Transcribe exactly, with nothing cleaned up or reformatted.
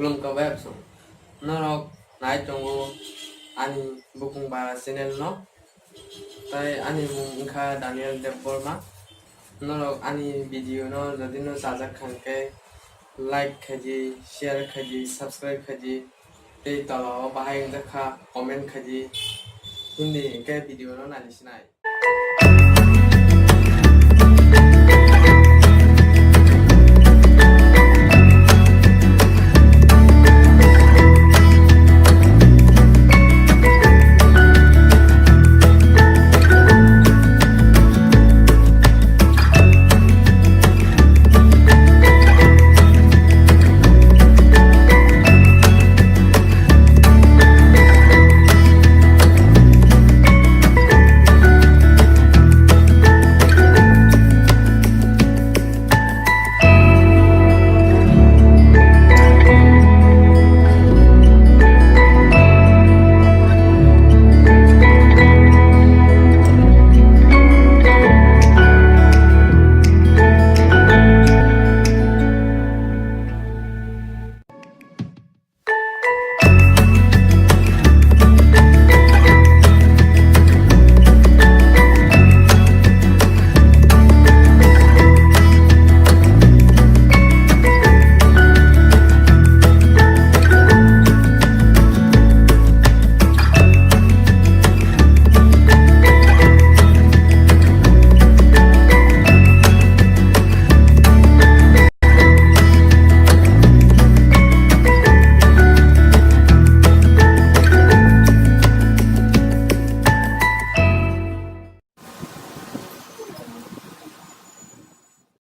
Khulumkha bai absong. Norok nai tongo ani Bukung Bara channel no. Tai ani mung wngkha Daniel Debbarma. Norok ani video no jodi no chajak kha hwnkhe like khaidi, share khaidi, subscribe khaidi. Tei tola o bahai wngjak kha comment khaidi. Hindi hwnkhe video no naidi sinai.